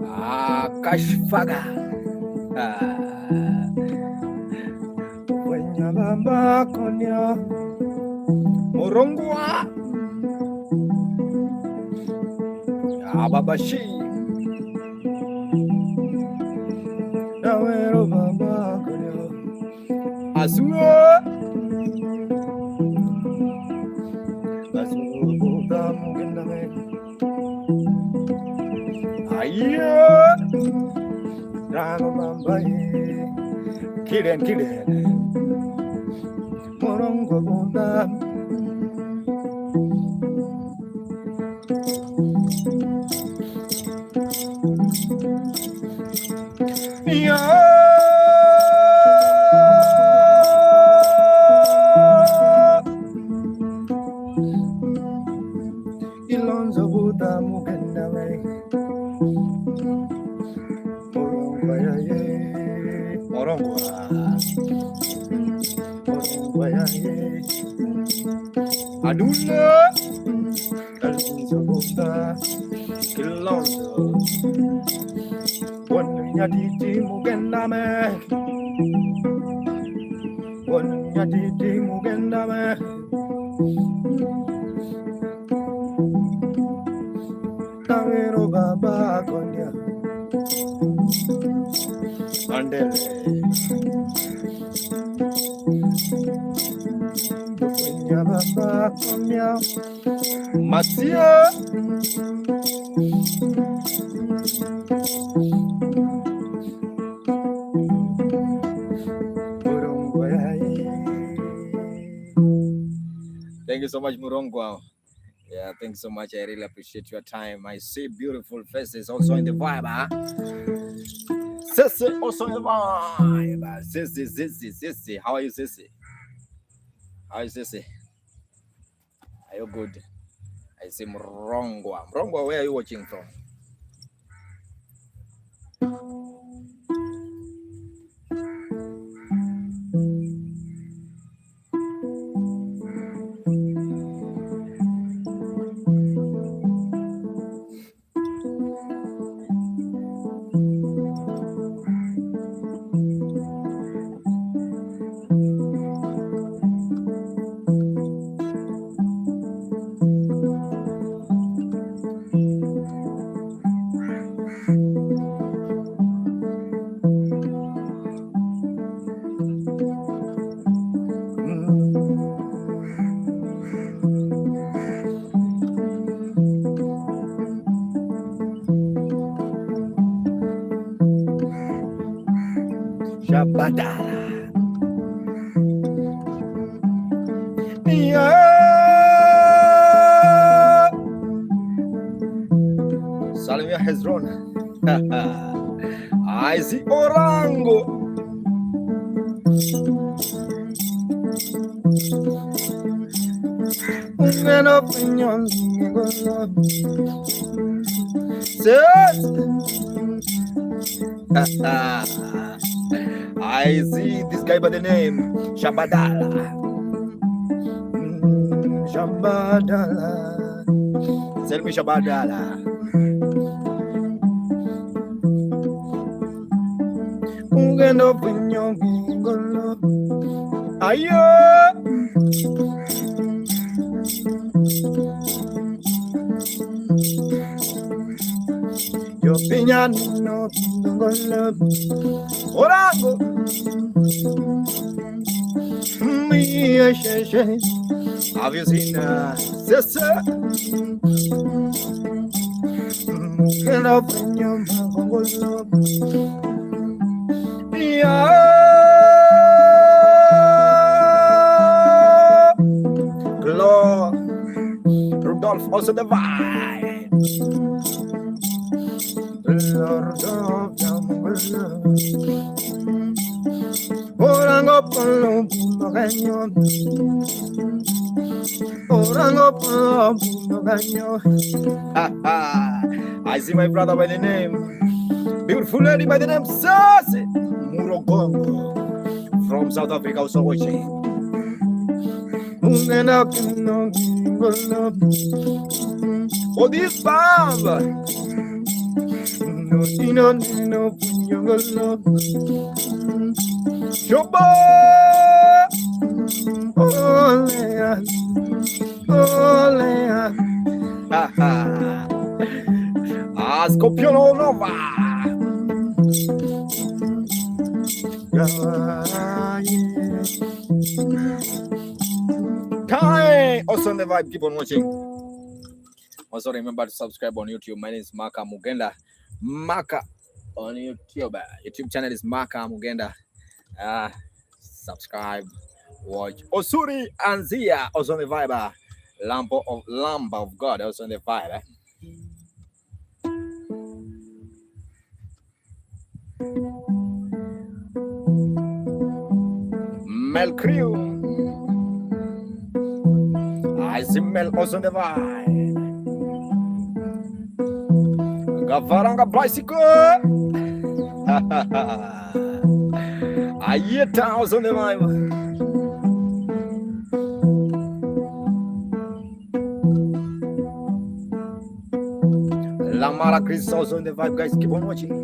Ah, Kashfaga. Ah. Morongwa. Ababashi. Azua. Aye. Kiren, kiren. Morongo bunda. Ya. Ilonzo buta mugenda me. Morongwa ya ye. Morongwa. Morongwa ya ye. Aduna. Alonzo buta. Kilonzo. Wanyaditi mugenda me. Wanyaditi mugenda me. Tawero baba konya. Andele. Konya baba konya. Masia. Morongwa ya ye. Thank you so much, Murongwa. Yeah, thank you so much. I really appreciate your time. I see beautiful faces also in the vibe. Huh? Sissy also in the vibe. Sissy, Sissy, Sissy. How are you, Sissy? How are you, Sissy? Are you good? I see Mrongwa. Mrongwa, where are you watching from? Shabadara. Yeah. Salimia Hezron. I see Orango. Sis! I see this guy by the name Shabadala. Shabadala. Tell me Shabadala. Ayo! Yo piña no Orango. Have you seen sister? Yeah. Claude Rudolph also the vibe. I see my brother by the name, beautiful lady by the name Sasi Murogongo from South Africa also watching. Oh, this bomb. Ah, Scorpion Nova. Time. Also on the vibe, keep on watching. Also remember to subscribe on YouTube. My name is Maka Mugenda. Maka on YouTube. YouTube channel is Maka Mugenda. Subscribe, watch. Osuri Anzia also on the vibe. Lamb of God also on the vibe. Mel Crew. I see Mel also on the vibe. Gavaranga bicycle. Ayeta also on the vibe. Lamara Chris also on the vibe, guys. Keep on watching.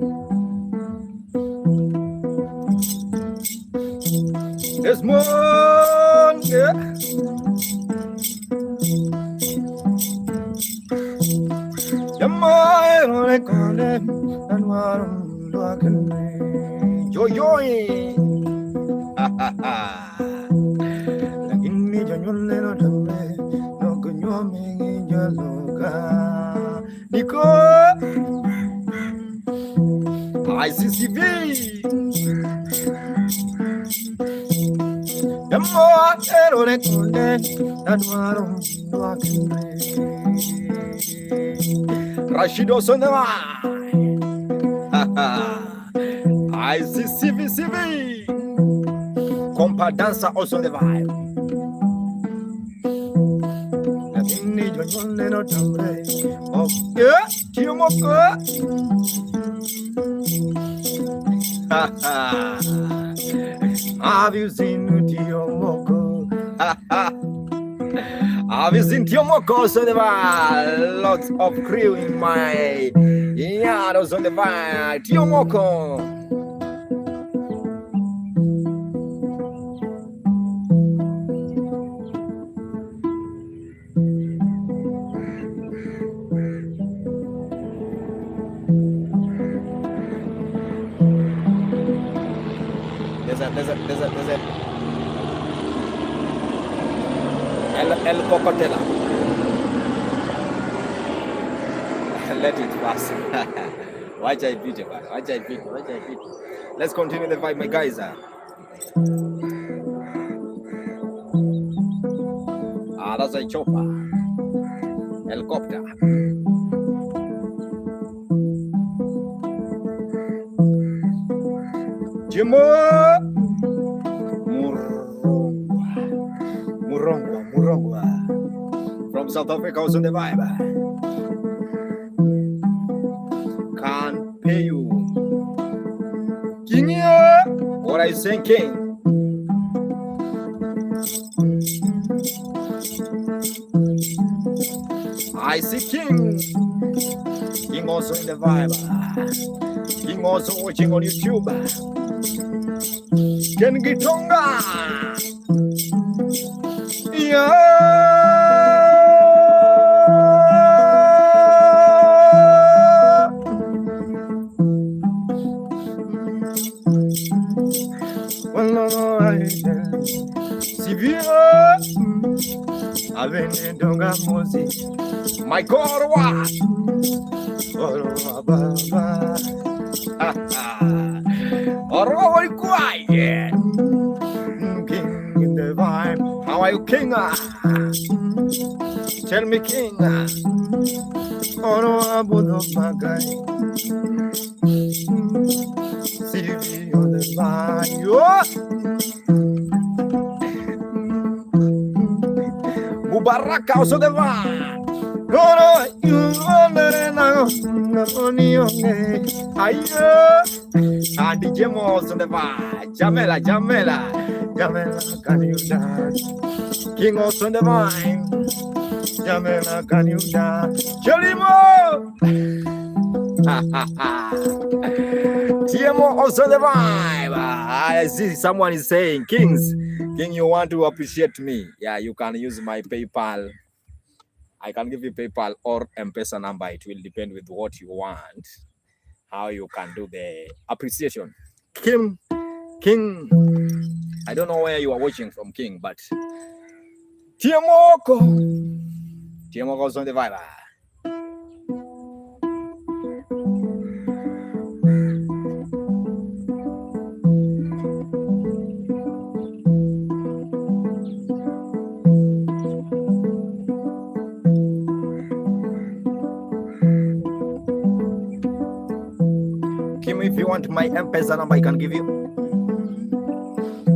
There's more. Yeah. Joy joy. Nico ICCV. Rashid also on the line. ICCV. Compa dancer also on the vibe. Have you seen Tiomoko? Have you seen Tiomoko? So there are lots of crew in my yard also on the vibe. Tiomoko. There's a El Cocotela. Let it pass. Wacha ipite bana. Wacha ipite. Wacha ipite. Let's continue the vibe, my guys. Ah, that's a chopper. Helicopter. Jimo Murongwa. Murongwa. Murongwa. From South Africa also on the vibe. Can't pay you. King, what are you saying, King? I see King. King also in the vibe. King also watching on YouTube. Ken Gitonga. Yeah. My God, what? Quiet. King in the vibe. How are you, King? Tell me, King. CV on the vibe. Mubaraka also the vibe. And DJ Moss on the vibe. Jamela, Jamela, Jamela, can you dance? King also on the vine. Jamela, can you dance? Chelimo! TMO also the vibe. I see someone is saying, Kings, King, you want to appreciate me? Yeah, you can use my PayPal. I can give you PayPal or M-Pesa number. It will depend with what you want, how you can do the appreciation. King, King, I don't know where you are watching from, King, but Tiemoko, Tiemoko is on the vibe. Kim, if you want my M-Pesa number, I can give you.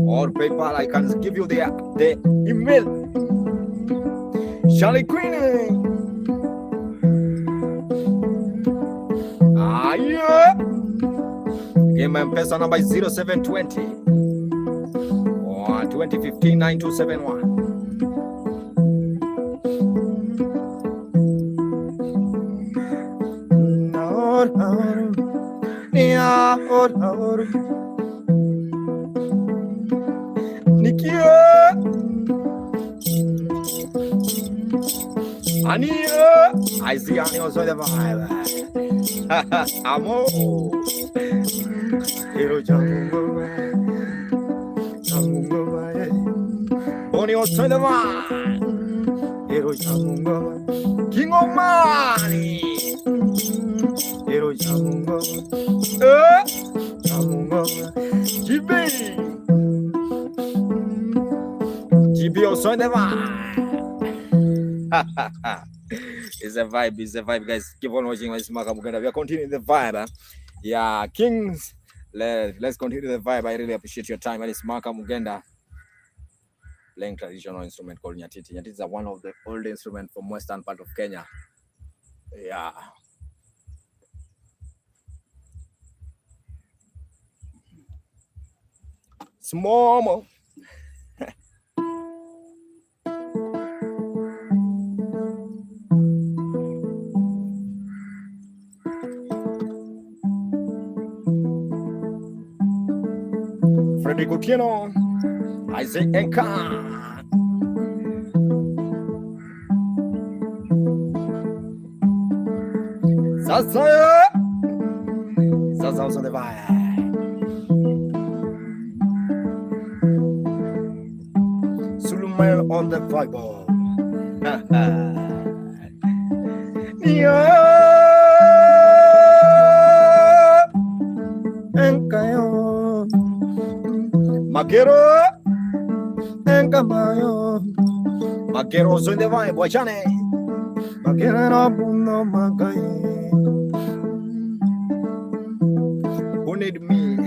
Or PayPal, I can give you the email. Charlie Queen. Ah, yeah. Okay, my M-Pesa number is 0720 or 2015 9271. Nikia Ania, I see Ani also the vibe. Amo Hero Boni also the vibe. Hero King Omani. Hero GB. GB also the vibe. It's a vibe, it's a vibe, guys. Keep on watching my Maka Mugenda. We are continuing the vibe. Huh? Yeah, Kings. Let's continue the vibe. I really appreciate your time. It's Maka Mugenda playing traditional instrument called Nyatiti. Nyatiti is one of the old instruments from western part of Kenya. Yeah. Small. Frederick Otieno, Isaac Enka. Sasa, Sasa also the vibe. Sulumail on the vibe. Yeah. Enkayo. Makero. Enkamayo. Makero also in the vibe. Wachane. Makero rabuno magai. Who need me?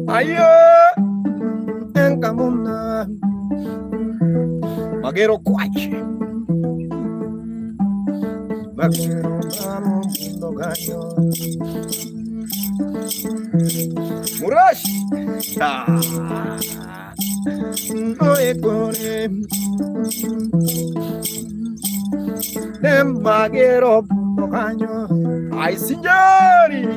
Ayo. Enkamuna. Magero kwach. Magero mamo mundo ganyo. Murash. Ah. Oe kore. Ne magero mundo ganyo. Ay signori.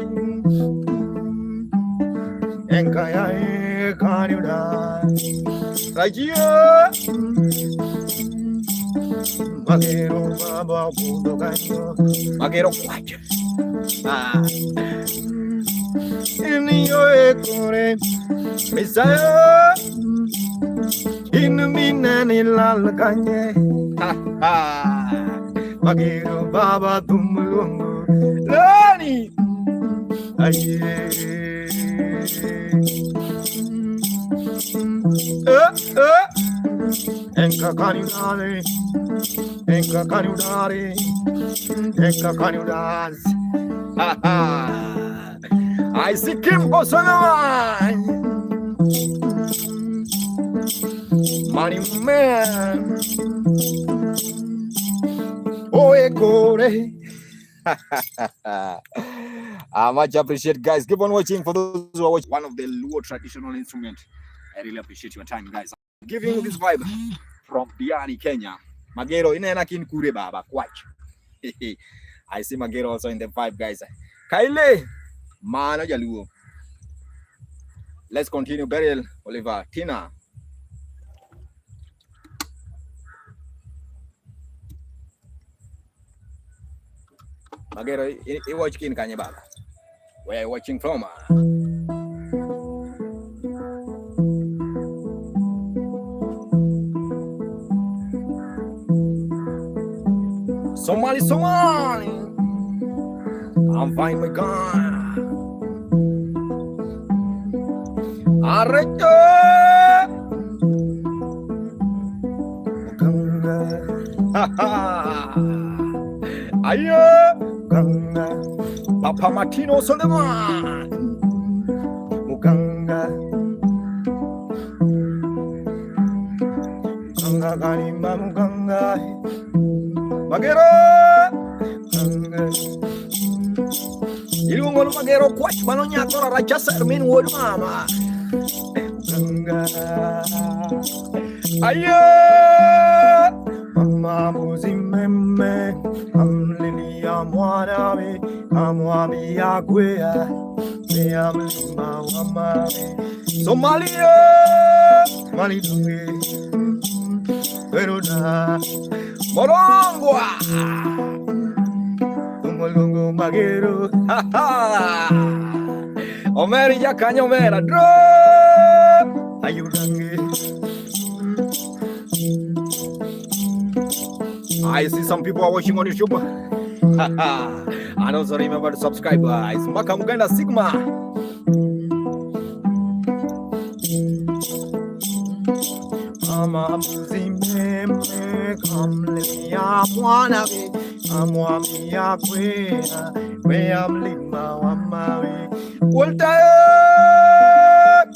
Enkaya e kanyuda. Rajio. Magero baba mundo ganyo. Magero kwach. Ah. Niyo ekore. Misaya. Inumina ni lal kanye. Ha ha. Magero baba tumulungu. Lani. Aye. Eh eh. Enka kanyudare. Enka kanyudare. Enka kanyudare. Ha ha. I see Kim Bosanama. Money man. Oh, kore. I much appreciate, guys. Keep on watching. For those who are watching, one of the Luo traditional instrument. I really appreciate your time, guys. I'm giving you this vibe from Diani, Kenya. Magero inena kin kure baba kwach. I see Magero also in the vibe, guys. Kaile mano jaluo. Let's continue. Beryl, Oliver, Tina. Magero, I watch kin kanye baba. Where are you watching from? Somali, Somali. I'm fine, my God. Arrecho. Ganga. Ayo. Ganga. Papa Martino Solomon. Muganga. Muganga kanima muganga. Magero. Ganga. Iluongo ni Magero kwach mano nyako rachasa min wuod mama. Ganga. Ayo. Mama muzimeme amlilia mwanawe amwambia kwea kwea mlima wa mawe Somalia Malidunge Peruna Morongwa Tungolungu Magero. Omeri jakanya omera dro Ayudange. I see some people are watching on YouTube. And also remember to subscribe. It's Maka Muganda Sigma. Mama muzimeme kamlilia mwanawe amwambia kwea kwea mlima wa mawe Walter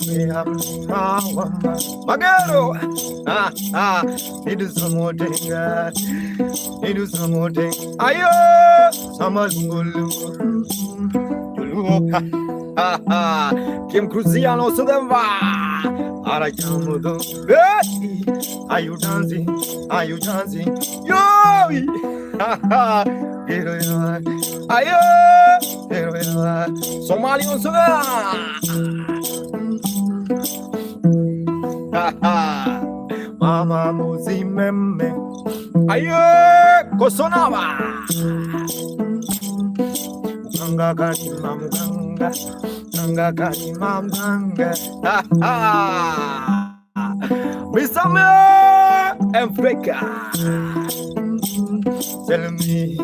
kwea mlima wa mawe Magero. Ah ah. Nidusamotenga nidusamotenga ayo samalungulu Juluo. Ha ha. Kim Cruziano Sudemba Arajamudo. Hey! Are you dancing? Are you dancing? Yo! Ha ha! Ayo! Somali on Sudan! Ha ha! Mama muzimeme. Ayo! Kosonaba! Muganga kanima muganga. Muganga kanima muganga. Ha ha! Mr. Africa. Tell me,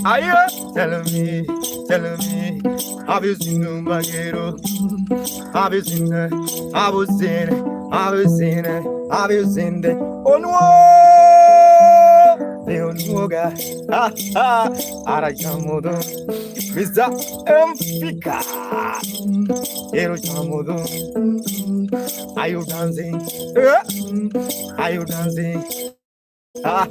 ayo, tell me, have you seen the Magero? Have you seen the, have you seen it, have you seen it, have you seen the Onwo? The Onwoga, ha ha, Arajamodo, Mr. Africa. Erojamodo, are you dancing? Are you dancing? I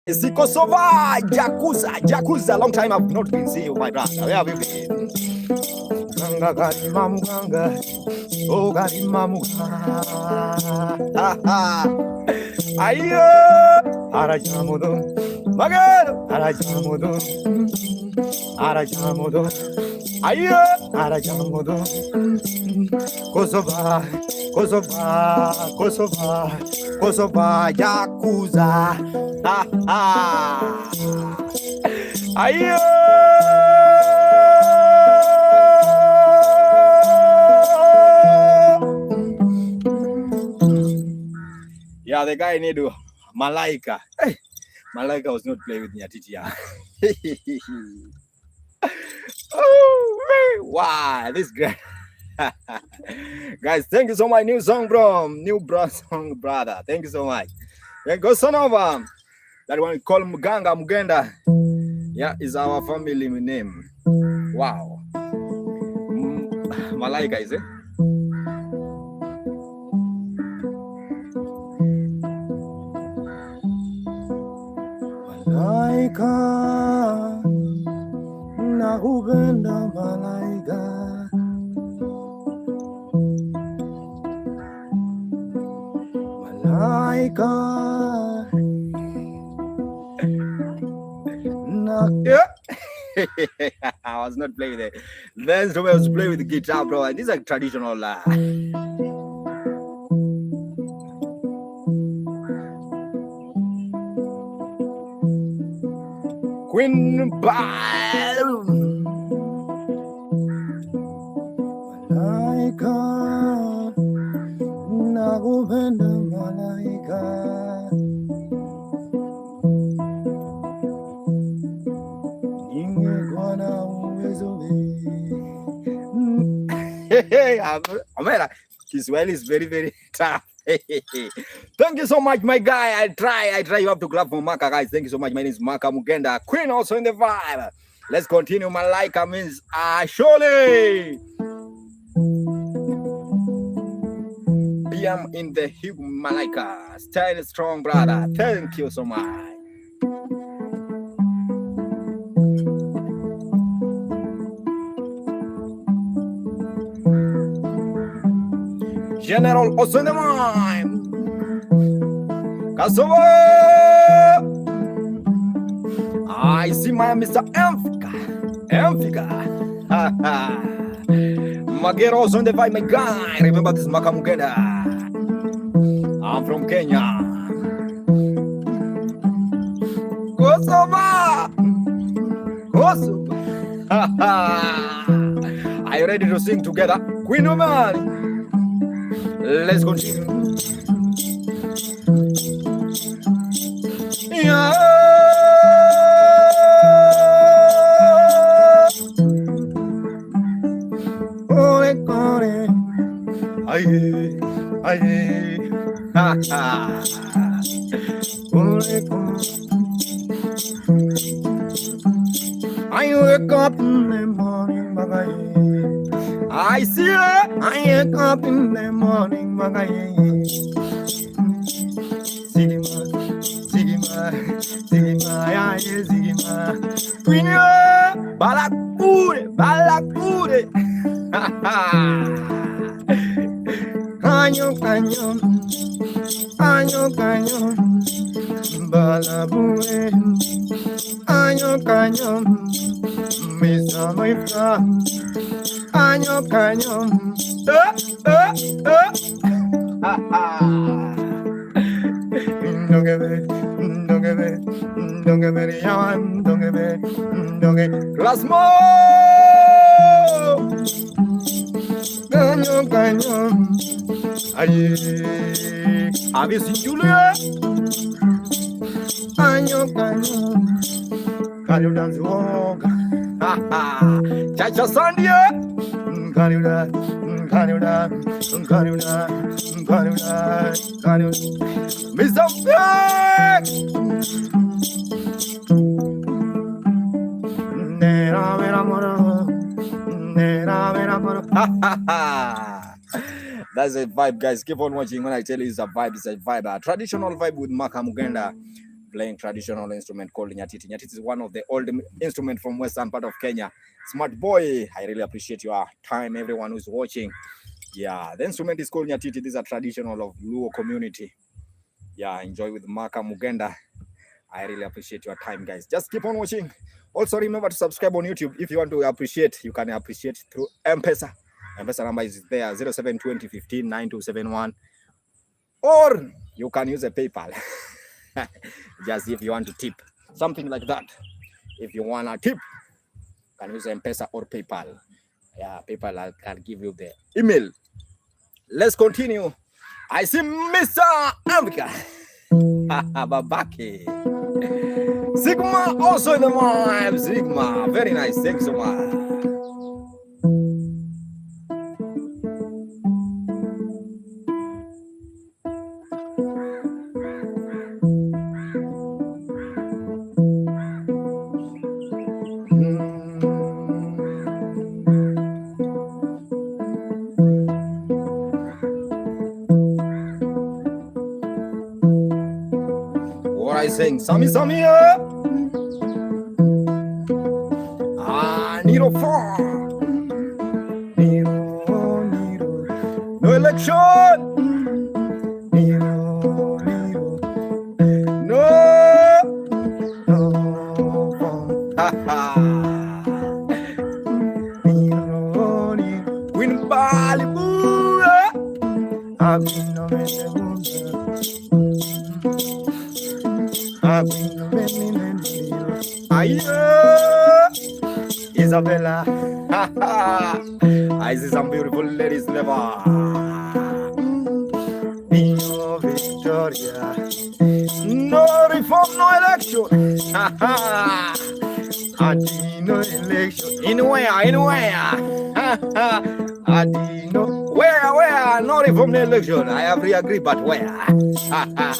see Kosovo, Jakuza, Jakuza. Long time I've not been seeing you, my brother. Where have you been? Ganga gari mamuganga, oh gari mamuga. Ayo, arajamodo, magero, arajamodo, arajamodo, ayo, arajamodo. Kosovo, Kosovo, Kosovo, Kosovo, Yakuza. Ha ha. Ayo. Yeah, the guy need to Malaika. Hey, Malaika was not playing with Nyatiti. Oh, man. Wow, this guy. Guys, thank you so much. New song, bro. New bro song, brother. Thank you so much. Then go son of that one we call Muganga Mugenda. Yeah, is our family name. Wow. Malaika is it? Malaika, nakupenda malaika. Malaika, na Yeah. I was not playing there. Then I was playing with the guitar, bro. And this is like traditional. Queen Bal. Malaika, nakupenda malaika. Ningekuwa na uwezo Hey, Amera, Kiswahili is very, very tough. Thank you so much, my guy. I try. You have to clap for Maka, guys. Thank you so much. My name is Maka Mugenda. Queen also in the vibe. Let's continue. Malaika means surely. PM in the Hugh Malaika. Stay strong, brother. Thank you so much. General also in the mind. Kosovo. I see my Mr. Amphika. Amphika. Magero also in the vibe, my guy. Remember this Maka Mugenda. I'm from Kenya. Kosovo. Kosovo. Are you ready to sing together? Queen Woman. Let's continue. Yeah. Kore kore, aye aye, Ha ha. kore kore. I wake up in the morning, magaye. I see it. I wake up in the morning, magaye. Sigma, sigma, sigma, aye, sigma. Queen Balakure, Balakure. Kanyo, kanyo, kanyo, kanyo, balabue. Kanyo, kanyo, misa maifta. Kanyo, kanyo. Eh, eh. Ndongebe, ndongebe, ndongebe, yawan, ndongebe, ndonge. Rasmo. Kanyo, kanyo, aye. Have you seen Julia? Kanyo, kanyo, kanyo dance walk. Chacha Sandia. Kanyo da, kanyo da, kanyo da, kanyo da, kanyo. Mr. Fake. Nera vera moro, nera vera moro. That's a vibe, guys. Keep on watching. When I tell you it's a vibe, it's a vibe. A traditional vibe with Maka Mugenda playing traditional instrument called Nyatiti. Nyatiti is one of the old instrument from western part of Kenya. Smart boy, I really appreciate your time, everyone who's watching. Yeah, the instrument is called Nyatiti. These are traditional of Luo community. Yeah, enjoy with Maka Mugenda. I really appreciate your time, guys. Just keep on watching. Also, remember to subscribe on YouTube. If you want to appreciate, you can appreciate through M-Pesa. M-Pesa number is there, 0720 15 9271. Or you can use a PayPal. Just if you want to tip, something like that. If you want a tip, you can use M-Pesa or PayPal. Yeah, PayPal, I can give you the email. Let's continue. I see Mr. Africa. Babaki. Sigma also in the vibe. Sigma. Very nice. Thanks so much. What I saying? Sami Sami. Ah, Nero 4. Nero, Nero, No election. Nero, Nero, No. No, Ha ha. Nero, Nero, Win Bali. Boo. Aguino mene Aguino mene mene Aye. Isabella, Ha ha. I see some beautiful ladies never. Nino Victoria, No reform, no election. Ha ha. Adino election, In where? In where? Ha ha. Adino, Where? Where? No reform, no election. I have agree, but where? Ha ha.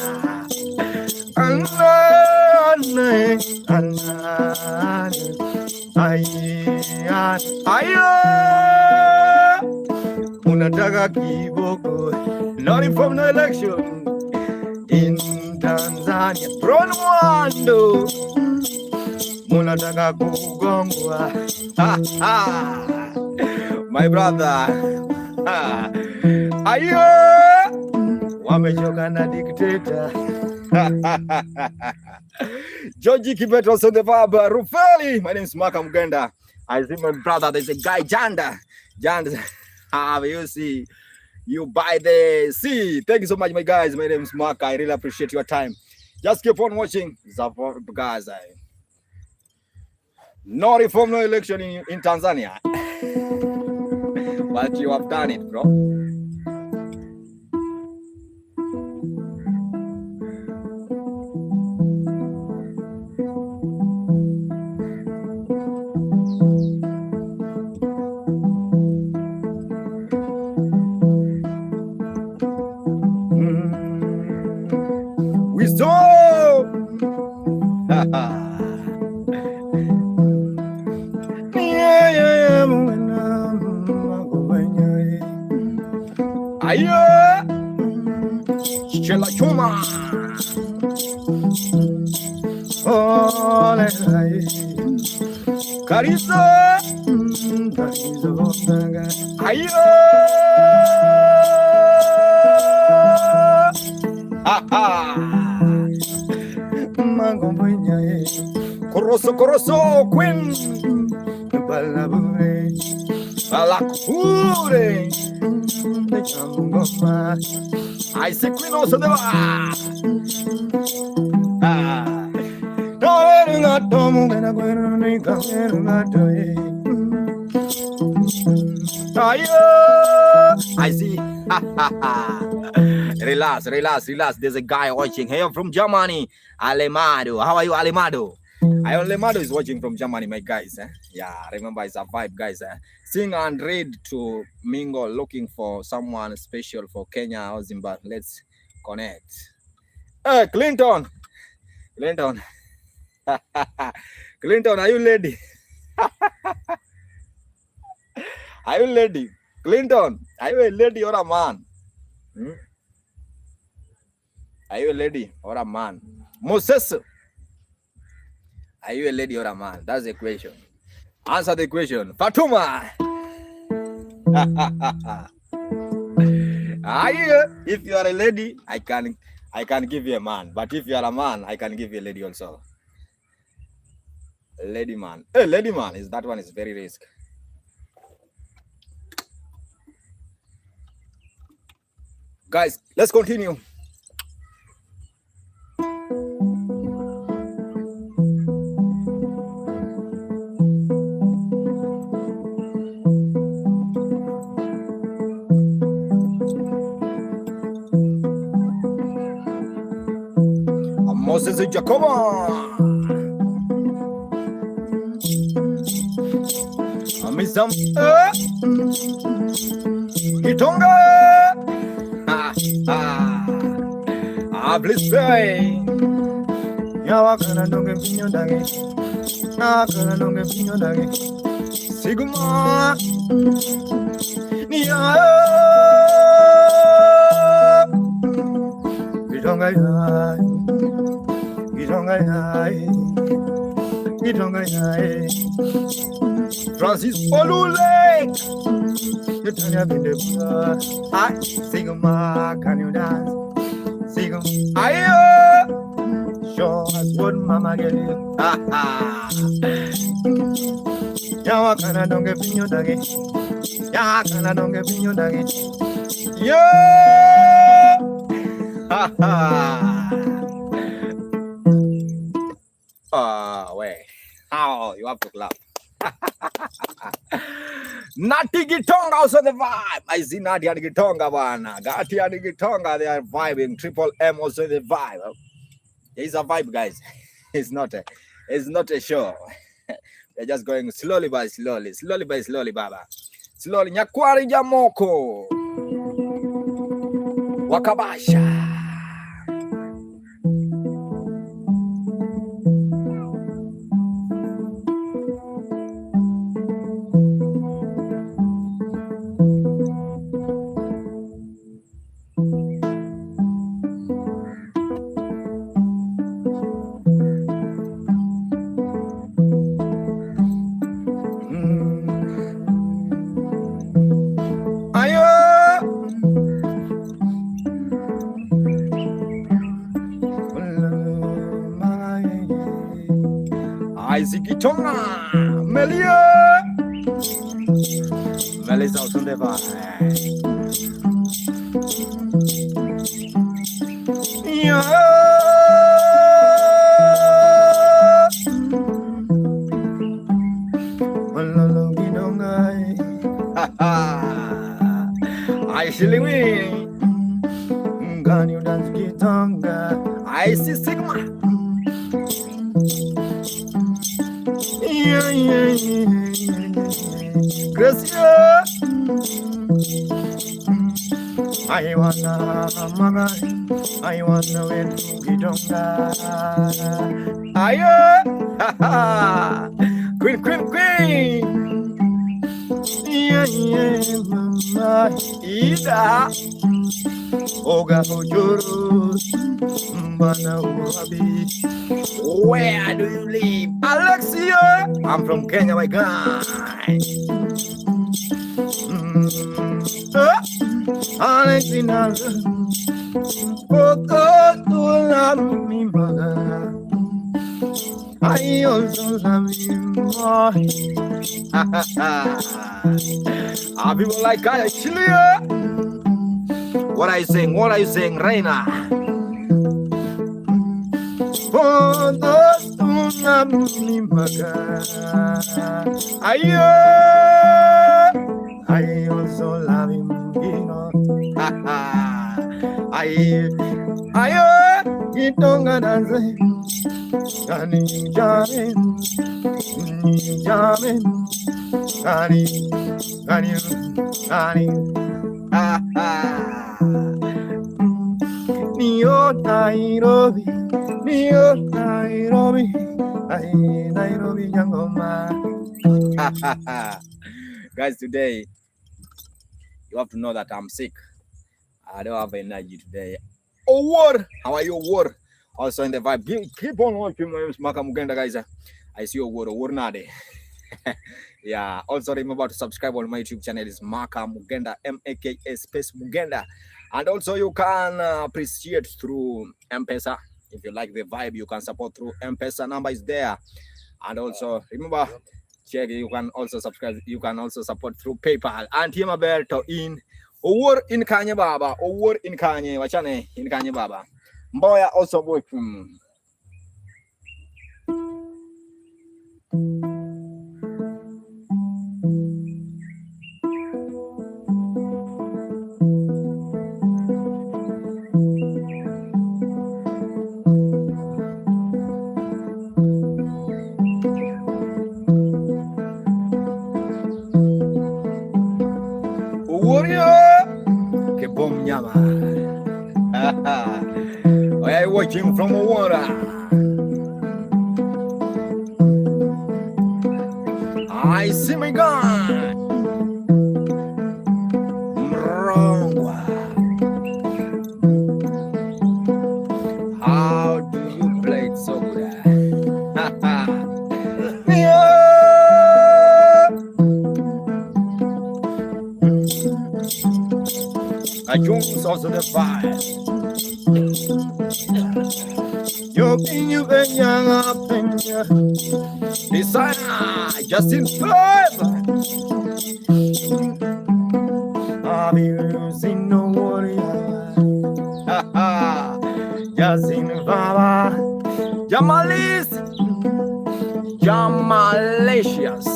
Anna, Anna, Anna, Aye. unataka kiboko No reform, no election. in Tanzania, Ronwando. munataka kugongwa. Ha ha. My brother. Ha. Aye. Wamechoka na dikteta. Georgie Kibet also the vibe. Rufeli. My name is Maka Mugenda. I see my brother. There's a guy, Janda. Janda. You see, you by the sea. Thank you so much, my guys. My name is Maka. I really appreciate your time. Just keep on watching. Guys, no reform, no election in Tanzania. But you have done it, bro. Wisdom. Aye. Chela chuma. Karisa. Aye. Ha ha. Koroso koroso queen. Balakure. I see queen also there. Ah. Aye. I see. Relax, relax, relax. There's a guy watching here from Germany. Alemado. How are you, Alemado? Alemado is watching from Germany, my guys. Eh? Yeah, remember it's a vibe, guys. Eh? Sing and read to mingle, looking for someone special for Kenya or Zimbabwe. Let's connect. Hey, Clinton. Clinton. Clinton, are you ready? Are you ready? Clinton, are you a lady or a man? Hmm? Are you a lady or a man? Moses, are you a lady or a man? That's the question. Answer the question. Fatuma. Are you, if you are a lady, I can give you a man. But if you are a man, I can give you a lady also. Lady man. Hey, lady man is that one is very risk. Guys, let's continue. Moses Jacoba. Amisam Gitonga. Ah, ah. Ah, please pray. Yawakana donge pinyo dage. Nakana donge pinyo dage. Sigma. Nia. Gitonga ya. Gitonga ya. Gitonga ya. Francis Olule. Gitonga binde bula. Ah, Sigma, can you dance? Sigma, ayo. Sure as what mama get you. Ah, ah. Yawakana donge pinyo dage. Yakana donge pinyo dage. Yeah. Ha ha. Ah, wait. Oh, you have to clap. Nati Gitonga also the vibe. I see Nati and Gitonga bana. Gati and Gitonga, they are vibing. Triple M also the vibe. It's a vibe, guys. It's not a show. They're just going slowly by slowly, slowly by slowly, baba. Slowly. Nyakwari Jamoko. Wakabasha. Ayo. Isaac Gitonga. Melia. Meli's also the vibe. Yeah. I see win. Can you dance Gitonga? I see Sigma. Yeah, yeah, yeah, yeah. Gracia. I wanna, mama, I wanna win Gitonga. Ayo. Queen, queen, queen. Yeah, yeah, mama. Ida. Oga Ojoro, Mbana Uwabi. Where do you live? Alexia. I'm from Kenya, my guy. Alexina, love me, brother. I also love you more. Ah, people like Alexia. What are you saying? What are you saying, Reina? For those who love me, brother. Ayo. I also love him, you know. Ayo. Ayo. Gitonga dance, Gani jame, jame, Gani, Gani, Gani. Nio Nairobi, Nio Nairobi, ay Nairobi Nyangoma. Guys, today You have to know that I'm sick. I don't have energy today. Owor, how are you, Owor? Also in the vibe. Keep on watching my name is Maka Mugenda, guys. I see Owor, Owor Nade. Yeah. Also remember to subscribe on my YouTube channel is Maka Mugenda, Maka space Mugenda. And also you can appreciate through M-Pesa. If you like the vibe, you can support through M-Pesa. Number is there. And also remember, check, you can also subscribe, you can also support through PayPal. And maber to in Owuor in Kanye Baba, Owuor in Kanye, wachane in Kanye Baba. Mboya also working. Owuor yo Kebom Nyama. Where are you watching from, Owuor? I see my God. Mrongwa. How do you play it so good? Yeah. Jones also the vibe. Designer Justin Five. Justin Baba. Jamalis. Jamalicious.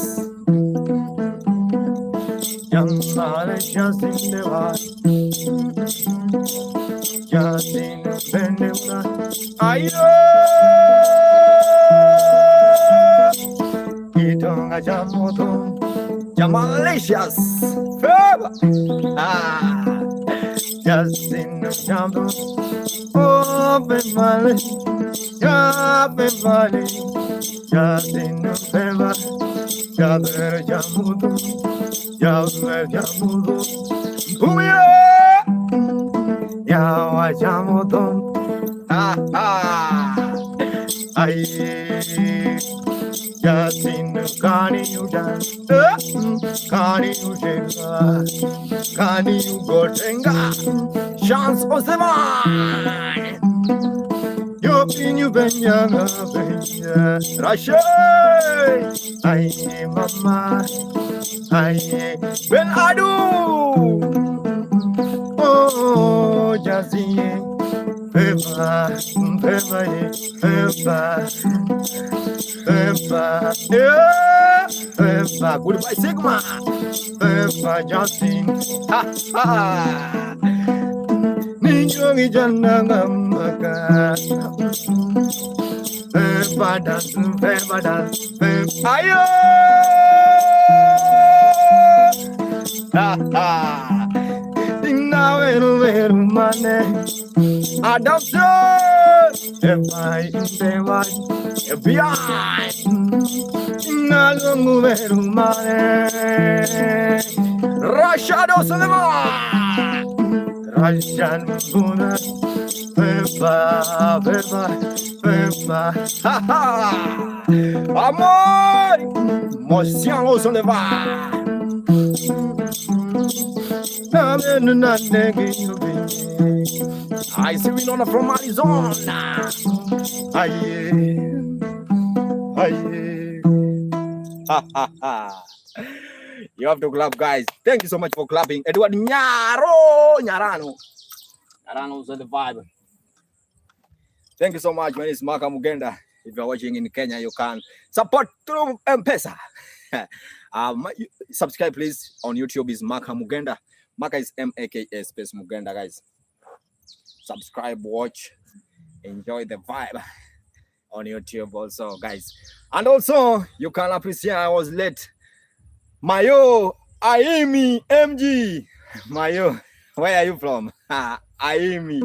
Jamale Justin Deva. Justin Bendeuna. Ayo. Itonga Jamoto. Jamalicious. Fab. Ah. Justin Jambo. Oh, Bevale. Ya Bevale. Justin Beva. Jaber Jamudo. Jaber Jamudo. Booyah. Yawa Jamudo. Ah ah. Ay. Justin Kani Udan. Kani Ujenga. Kani Ugotenga. Chance Oseman. Yopinyu Benyanga Benya. Rashe. Ay, mama. Ay, Ben Adu. oh, Jazzy. Feva, Feva, Feva, Feva, Yeah. Feva, Goodbye, Sigma. Feva, Justin. Ha ha. Ninyo jana maka. Feva dance, Feva dance, Feva. Ayo. Ha ha. Inna veru veru mane. Adoption. Eva indewa. FBI. Nalungu veru mane. Rashad Suleiman. Rajan Guna. Feva, Feva, Feva. Ha ha. Amor. Motion Suleiman. I see Winona from Arizona. Aye, aye. Ha ha ha. You have to clap, guys. Thank you so much for clapping. Edward Nyaro Nyarano. Nyarano's on the vibe. Thank you so much. My name is Maka Mugenda. If you're watching in Kenya, you can support through M-Pesa. Subscribe, please. On YouTube is Maka Mugenda. Maka is Maka space Mugenda, guys. Subscribe, watch, enjoy the vibe on YouTube also, guys. And also, you can appreciate I was late. Mayo Aimi MG. Mayo, where are you from? Aimi.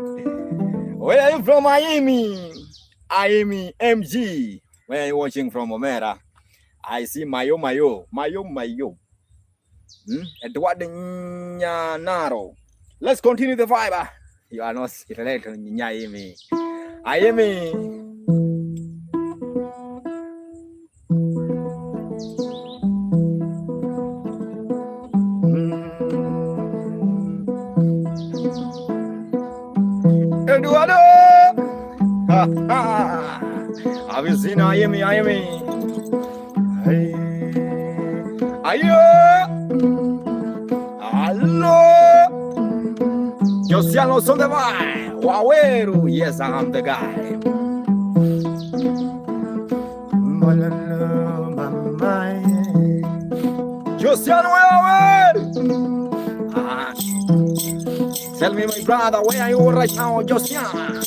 Where are you from, Aimi? Aimi MG. Where are you watching from, Omera? I see Mayo Mayo. Mayo Mayo. Edward Nyanaro. Let's continue the vibe. You are not related Nyaimi. Ayemi. Eduardo! Ha ha! Have you seen Ayemi? Ayemi? Hey. Ayo! Hello! Josiano on the vibe. Waweru. Yes, I am the guy. Malala, mama. Josiano Waweru. Tell me, my brother, where are you right now, Josiana?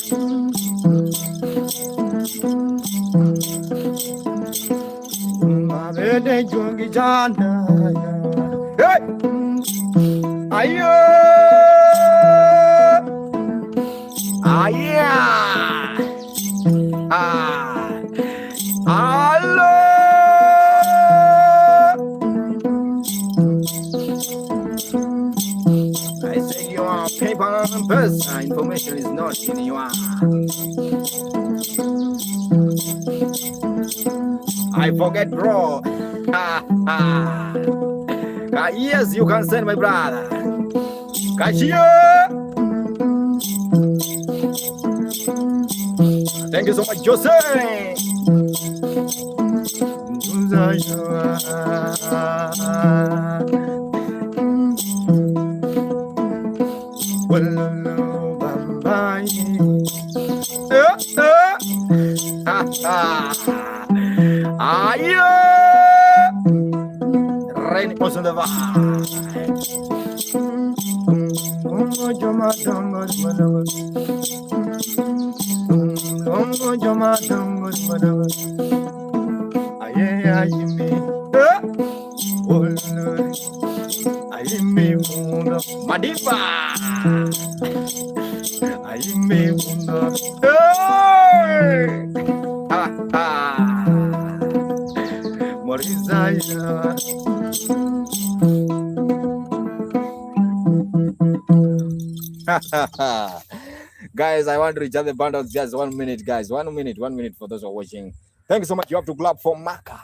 Mabede jungi jana. Hey! Ayo! Aya! Ah! Hello! I say you are paper and person. Information is not in your. I forget, bro. Ha ha. Yes, you can send my brother. Kashio! Thank you so much, Jose. Ha, ha. Ayo! Rain on the vibe. Madiba! Hey! Ha, ha. Guys, I want to recharge the bundles. Just 1 minute, guys. 1 minute, 1 minute for those who are watching. Thank you so much. You have to clap for Maka.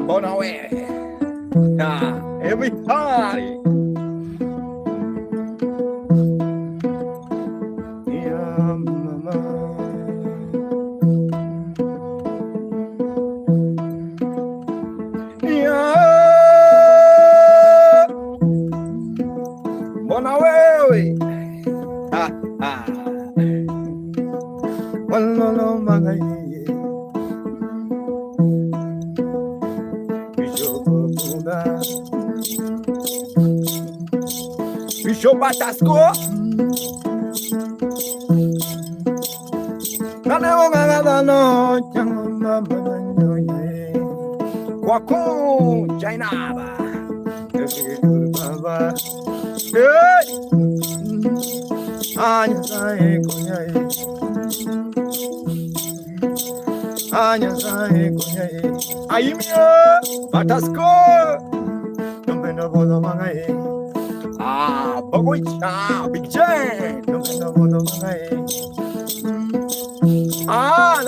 Mbona wewe? Everybody. Yeah, mama. Yeah. Mbona wewe? Ha, ha. Walolo magaye. Bishop Batasco. Kwaku Jainaba. Hey! Aimio Batasco. Ah, Bogoich. Ah, Big J. Ah,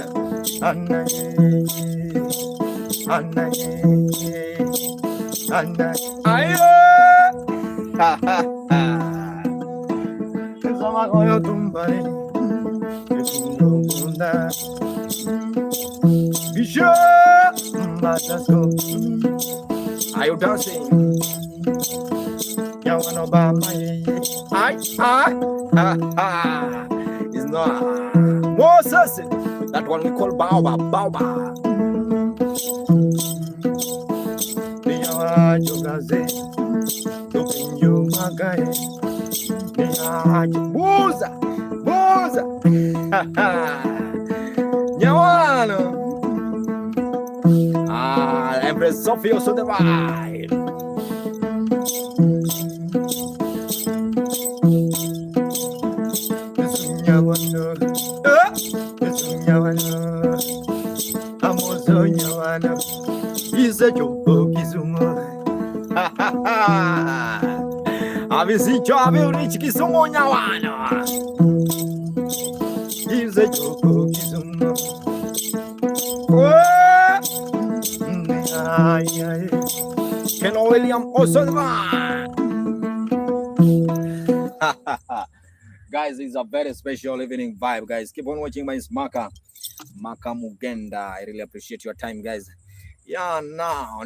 ayo. Ha ha ha. Are you dancing? I, ah, ah. It's not Moses. That one we call Baoba, Baoba. Buza, Buza. Nyawano. Ah, Empress Sophie also the vibe. Avizinho, avizinho, Kisumu Nyawano. Ken William also the vibe. Guys, it's a very special evening vibe, guys. Keep on watching my Maka, Maka Mugenda. I really appreciate your time, guys. Yeah, now. I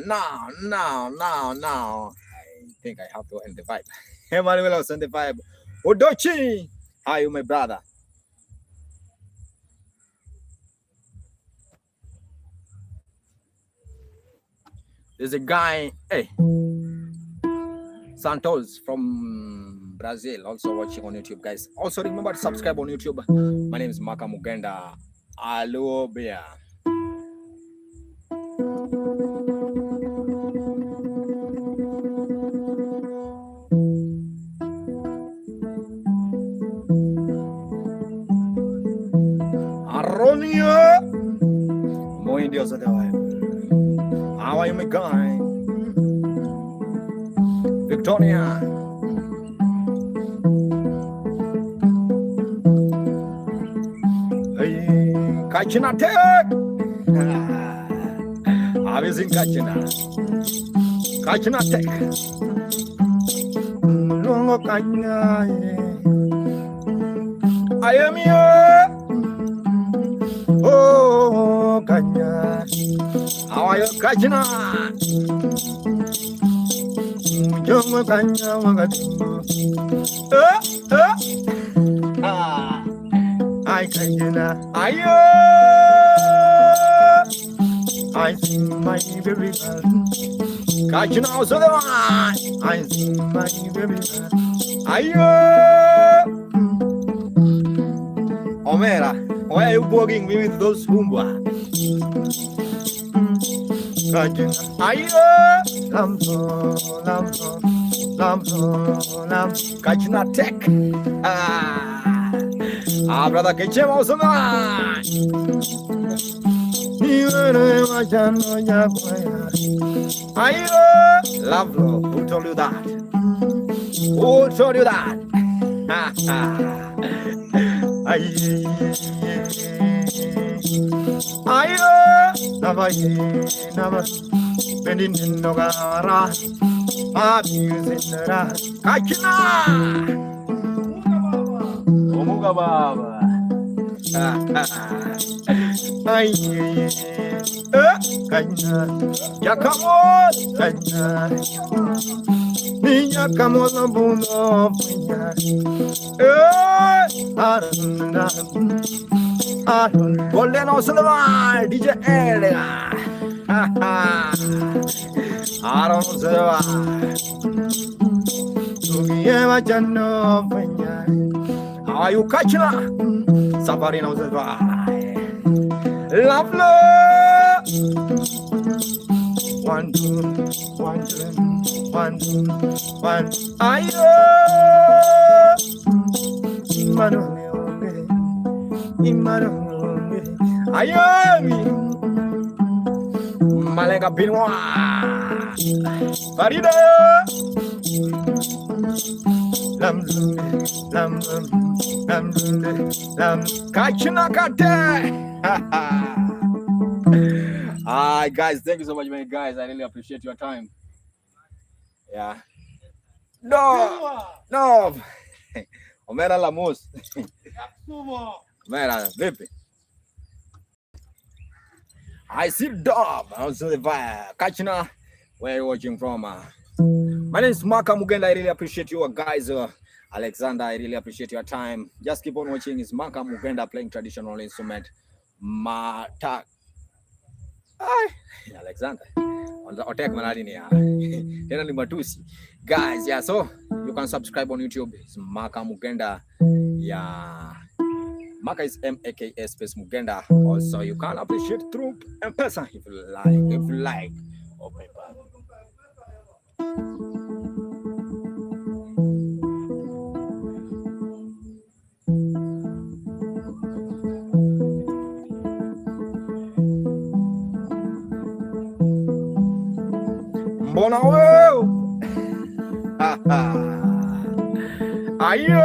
think I have to end the vibe. Emmanuel, I'll send the vibe. Odochi, how are you, my brother? There's a guy, hey, Santos from Brazil, also watching on YouTube, guys. Also, remember to subscribe on YouTube. My name is Maka Mugenda. Alobia. Aronia. More Indians are there. How are you, my guy? Victoria. Hey, Kachina Tech. Amazing Kachina. Kachina Tech. I am here. Oh, Kanya. How are you, Kachina? I Kanyana. Ayo. I see my baby girl. Kachina also the one. I see my baby girl. Ayo. Omera, why are you bugging me with those humbwa? Kanyana. Ayo. Lambo, lambo, lambo, lambo. Kachina Tech. Ah, ah brother Kechema also the one. Ayo. Lovely. Who told you that? Who told you that? Ayo. Kachina. Omuga baba. Yakamon. Golden also the one. DJ L. Aaron Silva. How are you, Kachina? Safari now the Lovely. 1 2 1 2 1 2 1. Ayo. Ayo. Malenga Binwa. Farida. Lam lam lam lam. Kachina Kate. Hi guys, thank you so much, my guys. I really appreciate your time. Yeah. No, no. Omera la mos. Omera, vipi? I see dog. Also the vibe. Kachina, where are you watching from? My name is Maka Mugenda. I really appreciate you guys. Alexander, I really appreciate your time. Just keep on watching. It's Maka Mugenda playing traditional instrument. Mata. Ay, Alexander. Otek manali ni ya. Tena ni matusi. Guys, yeah, so you can subscribe on YouTube. It's Maka Mugenda. Yeah. Maka is M-A-K-A space Mugenda. Also, you can appreciate through M-Pesa if you like. If you like. Or PayPal. Mbona wewe? Ayo!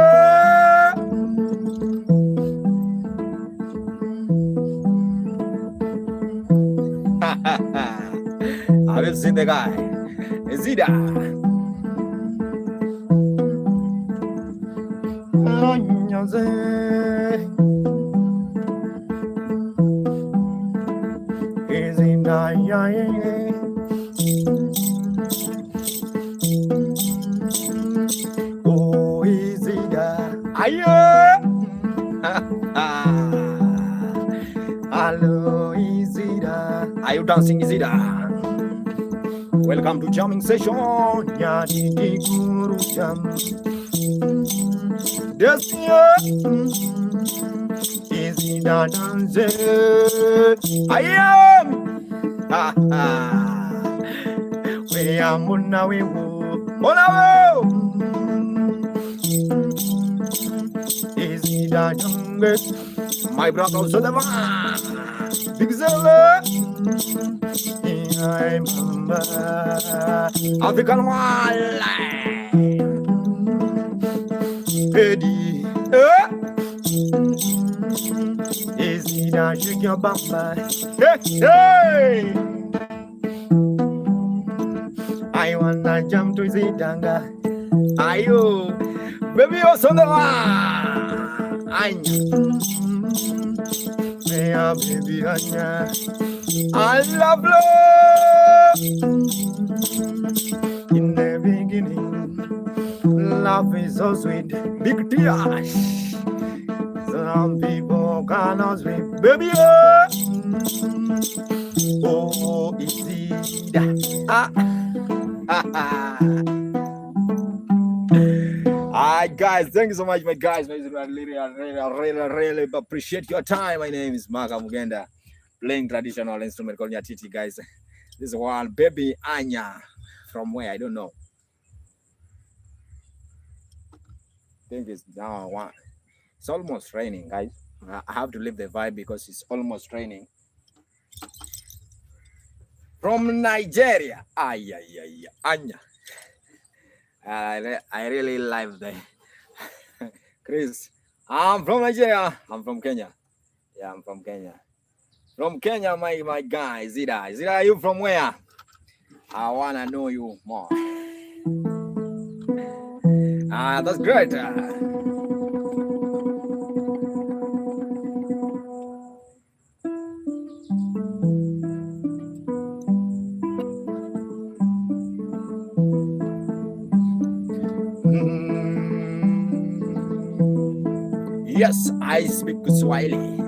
Have you seen the guy? Zida. Oh, Izida. Ayo! Hello, Izida. Are you dancing, Izida? Welcome to jamming session. Nyadidi guru jam. This year, Izida dance. I am. We are muna we wo. Mbona wewe? Izida dance. My brother also the man. Big Zella. I'm mama. African one. Eddie. Eh? Izida shake your bamba. Hey, hey. I wanna jump to Zidanga. Ayo. Baby, also the one. Anya. Yeah, baby, Anya. I love love. In the beginning, love is so sweet. Big tears. Some people cannot sleep. Baby, oh. Oh, Izida. Ah. Alright, guys, thank you so much, my guys. I really, really, really, really appreciate your time. My name is Maka Mugenda, playing traditional instrument called Nyatiti, guys. This one, baby Anya, from where I don't know. I think it's now one. It's almost raining, guys. I have to leave the vibe because it's almost raining. From Nigeria, ay, ay, ay, Anya. I really like the Chris. I'm from Nigeria. I'm from Kenya. Yeah, I'm from Kenya. From Kenya, my guy, Zida. Zida, you from where? I wanna know you more. Ah, that's great. Yes, I speak Kiswahili.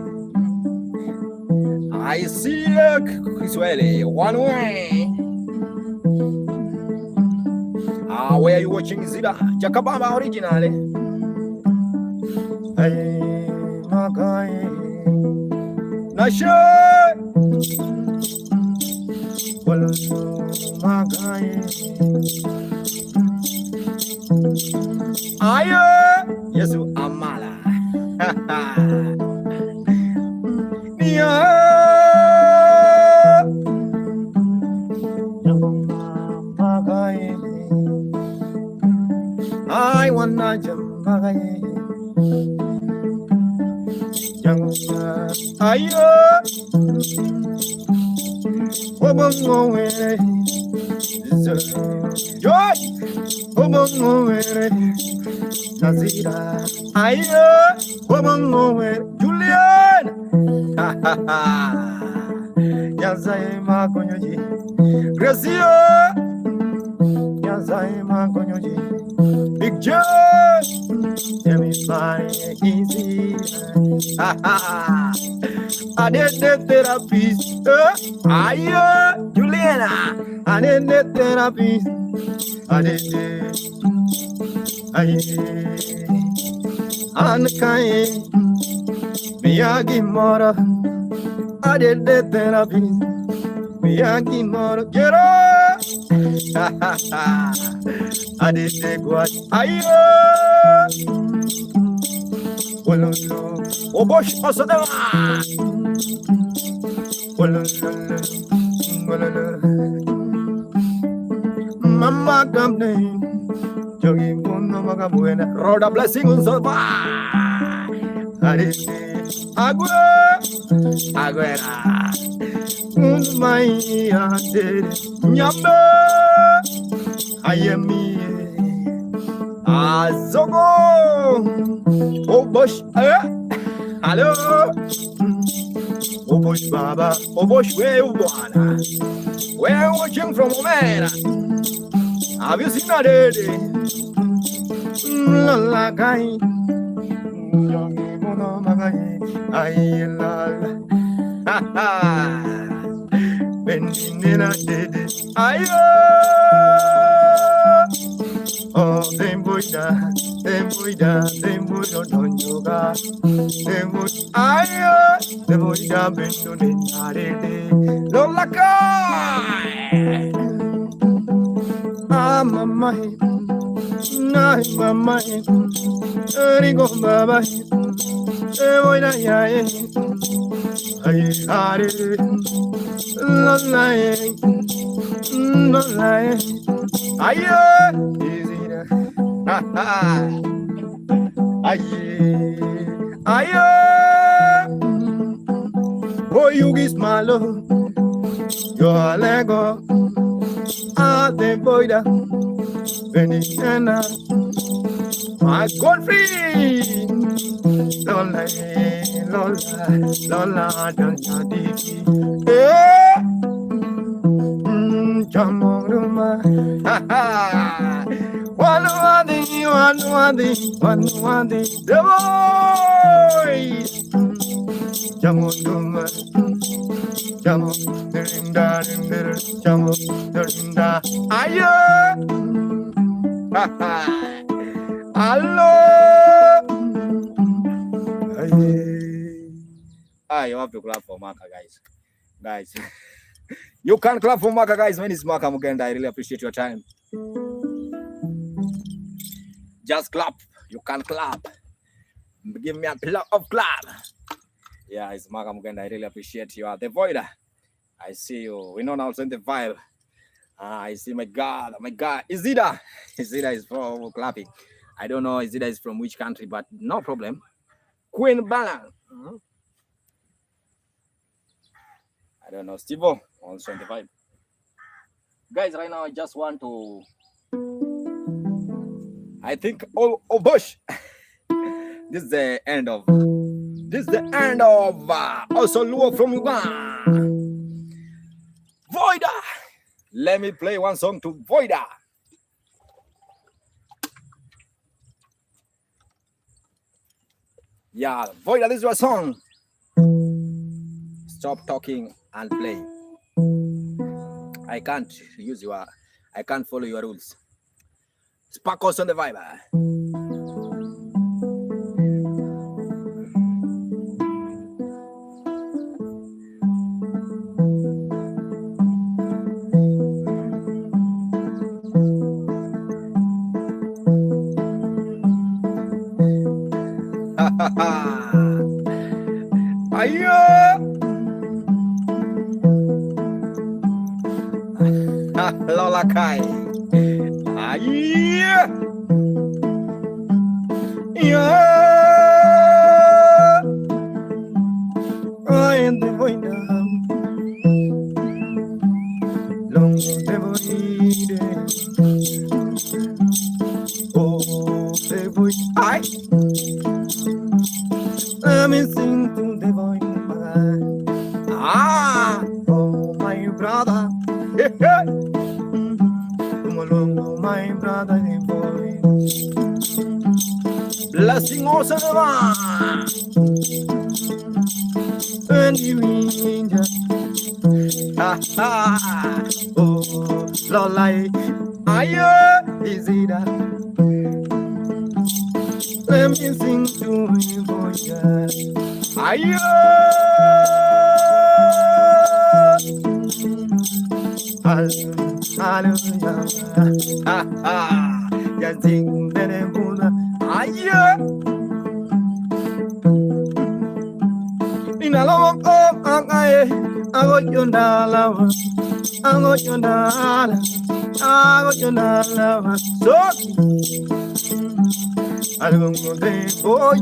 I speak Kiswahili. One way. Ah, where are you watching Zida? Jakababa originally. Hey, Makai. Nashe. Well, Makai. Ayo. Yesu Amala. Nia. Makai. I wanna jump. Makai. Ayo. Joy. Nazira. Ayo, Obongo, Julian. Nyasaye makonyoji. Gracia. Nyasaye makonyoji. Big John. Everybody easy. Adede therapist. Ayo, Juliana. Adede therapist. Adede. Aye. Ankae. Miyagi mora. Adede therapist. Miyagi mora. Get up. Adede guat. Ayo. Ololo. Obosh Osodema. Ololo. Ololo. Mama kamne. Jogi mundo magabuena. Roda blessing Unsoba. Adede. Agua. Aguera. Unmai adede. Nyambe. Ayemi. Azogo. Obosh. Hello. Obosh Baba. Obosh, where you bwana? Where you watching from, Omera? Have you seen that lady? Lola kai. Jogi mundo magai. Ay la la. Bendinena dede. Ayo. Oh, tembuida, tembuida, tembuido donjoga. Tembu, Ayo. tembuida bendunena dede. Lola kai. Ah, mama, nai mama, rigo baba, e ya e, ay are, la e, la e, Ayo. easy da, ay, Ayo. Oh, you is malo, yo alego, ah, tembuida, benina, My Godfrey. Lola, Lola, Lola, Doña Diki. Eh. Chamoruma. Waluadi, waluadi, waluadi. The boy. Chamoruma. Chamo, rinda, rinda, chamo, rinda. Ayo. Hello. Aye. Ah, you have to clap for Maka, guys. Guys, you can clap for Maka, guys. My name is Maka Mugenda. I really appreciate your time. Just clap. You can clap. Give me a clap of clap. Yeah, it's Maka Mugenda. I really appreciate you. Are the voider. I see you. We know now in the vibe. I see my God. My God. Izida. Izida is from clapping. I don't know Izida is from which country, but no problem. Queen Balan. I don't know. Steve also in the vibe. Guys, right now I just want to. I think oh Bush. This is the end of. This is the end of also Luo from Uganda. Voida. Let me play one song to Voida. Yeah, Voida, this is your song. Stop talking and play. I can't use your, I can't follow your rules. Sparkles on the vibe. Ayo. Lola Kai. Ayo. Yeah. I am the void. Long the void. Oh, the void. Let me sing to the void. Ah, Oh, my brother. Come along, my brother, the void. Blessing also the And you angel. Ha ha. Oh, Lord, I Aye. is it that? Let me sing to you, boy. Aye. Hallelujah. Ha ha. Just sing the Buddha. Aye. In a long oh, I got your dollar. I got your dollar. I got your dollar. So, I don't go day, boy.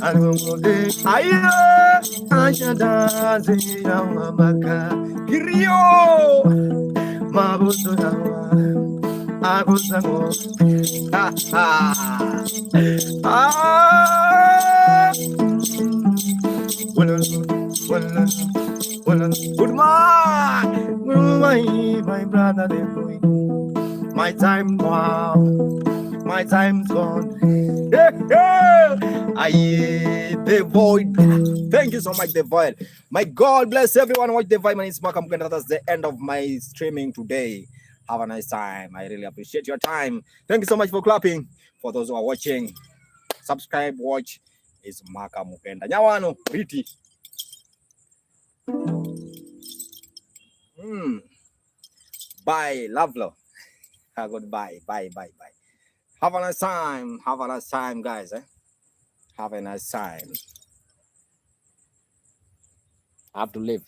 I don't go day. Aye. I shall dance in Maka. Kirio. Mabuzo Agusango. Ha ha. Ah. Well, Good man. my brother, the boy. My time wow, my time's gone. Aye, the void. Thank you so much, the void. My God bless everyone. Watch the void. My name is Mark Mugenda. That's the end of my streaming today. Have a nice time. I really appreciate your time. Thank you so much for clapping. For those who are watching, subscribe, watch. It's Maka Mugenda. Nyawano, Riti. Bye, love. Goodbye. Bye, bye, bye. Have a nice time. Have a nice time, guys. Eh? Have a nice time. I have to leave.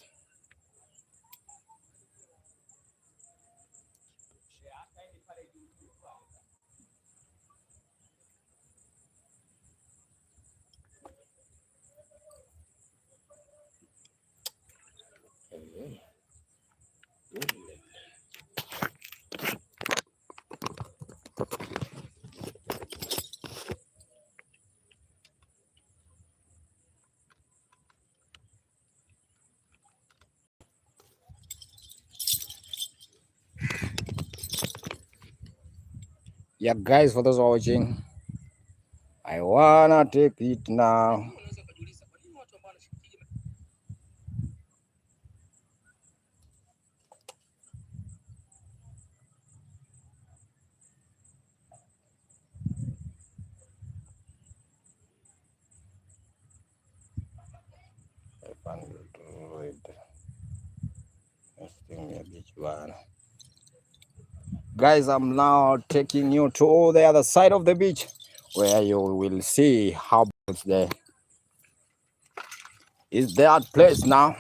Yeah, guys, for those who are watching, I wanna take it now. Guys, I'm now taking you to the other side of the beach where you will see how there is that place now.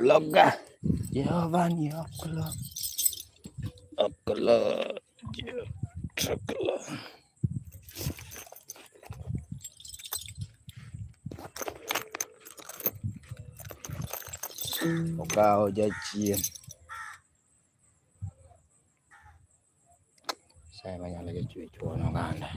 Okologa. Giovanni Okolo. Okolo. Okolo. Okao jachien. Saya manyalo jachwe chuon oganda.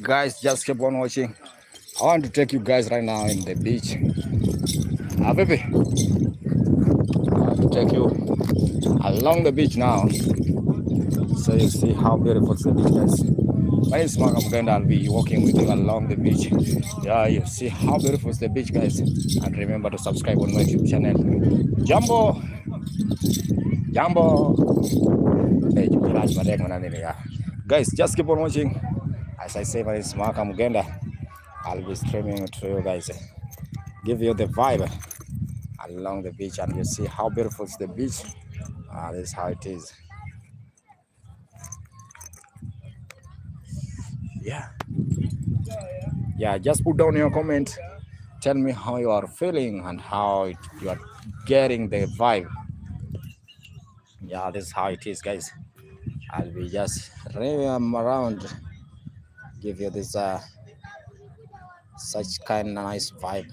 Guys, just keep on watching. I want to take you guys right now in the beach. Ah, baby. I want to take you along the beach now, so you see how beautiful the beach is. My name is Mark Mugenda. I'll be walking with you along the beach. Yeah, you see how beautiful is the beach, guys. And remember to subscribe on my YouTube channel. Jambo, jambo. Hey, guys, just keep on watching. As I say, my name is Mark Mugenda. I'll be streaming to you guys, give you the vibe along the beach, and you see how beautiful is the beach. This is how it is. Yeah, just put down your comment. Tell me how you are feeling and how you are getting the vibe. Yeah, this is how it is, guys. I'll be just raving around, give you this such kind of nice vibe.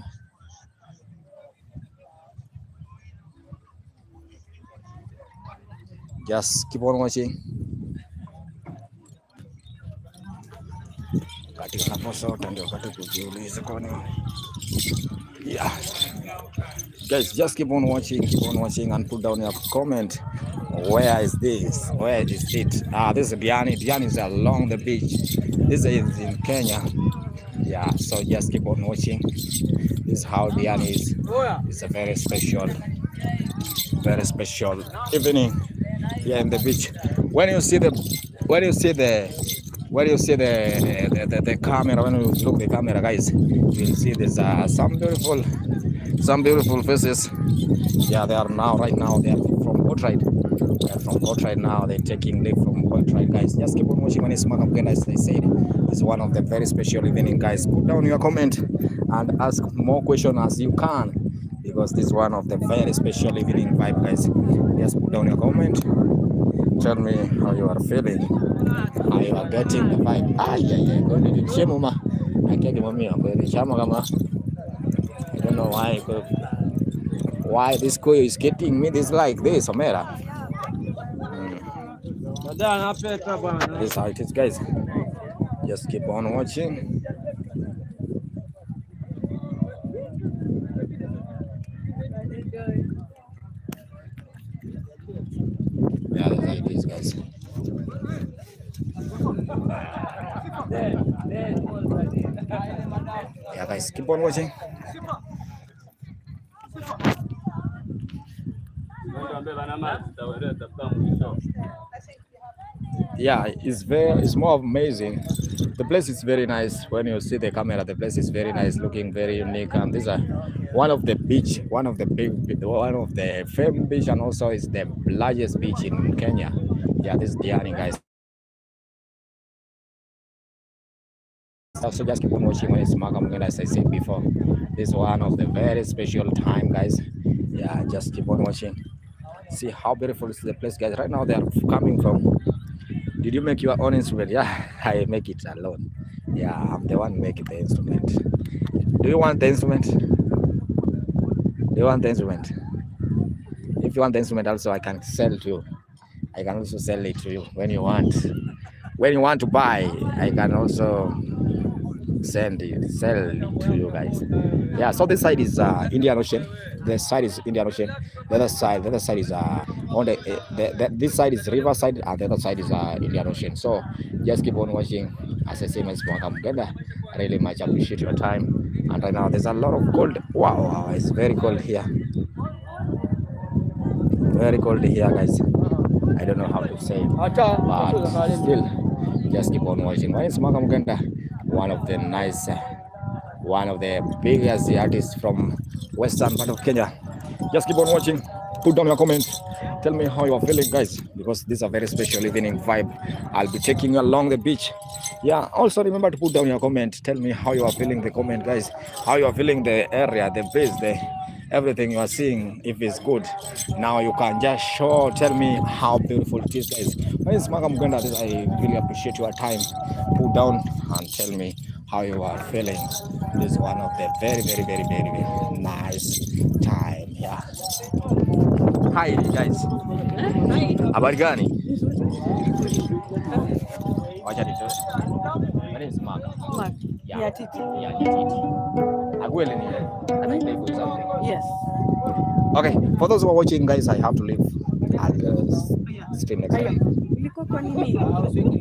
Just keep on watching. Katika naposota ndio wakati kujiuliza kwani. Yeah. Guys, just keep on watching, keep on watching and put down your comment. Where is this? Where is it? This is Diani. Diani is along the beach. This is in Kenya. Yeah, so just keep on watching. This is how Diani is. It's a very special evening here in the beach. When you see the, when you see the, when you see the camera, when you look the camera, guys, you'll see there's some beautiful faces. Yeah, they are now, right now, they are from boat ride. They are from boat ride now. They're taking leave from boat ride, guys. Just keep on watching. When it's Mark Mugenda, as they said, it's one of the very special evening, guys. Put down your comment and ask more questions as you can, because this is one of the very special evening vibe, guys. Just put down your comment. Tell me how you are feeling, how you are getting the vibe. Ah, yeah. Go to chiemo ma. Akia gimomiyo chamo kama. I don't know why this koyo is getting me this like this, Omera. This is how it is, guys. Just keep on watching. Yeah, that's how it is, guys. Yeah, guys, keep on watching. Yeah, it's more amazing. The place is very nice. When you see the camera, the place is very nice, looking very unique. And these are one of the beach, one of the big, one of the famous beach, and also is the largest beach in Kenya. Yeah, this is Diani, guys. Also, just keep on watching when it's Mark Mugenda, as I said before. This is one of the very special time, guys. Yeah, just keep on watching. See how beautiful is the place, guys. Right now they are coming from. Did you make your own instrument? Yeah, I make it alone. Yeah, I'm the one making the instrument. Do you want the instrument? Do you want the instrument? If you want the instrument also, I can sell to you. I can also sell it to you when you want. When you want to buy, I can also send it, sell it to you guys. Yeah, so this side is Indian Ocean. The side is Indian Ocean. The other side is on the this side is riverside, and the other side is Indian Ocean. So just keep on watching. As I say, my Mugenda, I really much appreciate your time. And right now there's a lot of cold. Wow, it's very cold here. Very cold here, guys. I don't know how to say it, but still, just keep on watching. My name is Mark Mugenda, one of the nice, one of the biggest artists from western part of Kenya. Just keep on watching. Put down your comments. Tell me how you are feeling, guys, because this is a very special evening vibe. I'll be taking you along the beach. Yeah, also remember to put down your comment. Tell me how you are feeling the comment, guys. How you are feeling the area, the base, the everything you are seeing, if it's good. Now you can just show, tell me how beautiful it is, guys. My name is Mark Mugenda. I really appreciate your time. Put down and tell me how you are feeling. This is one of the very, very, very, very, very nice time. Yeah. Hi guys. Habari gani? Wacha nitoe. My name is Mark. Mark. Yeah. Yeah, Titi. Yeah, Titi. Agwele ni I think they put something. Yes. Okay, for those who are watching, guys, I have to leave. I'll stream next time. Ilikuwa kwa nini?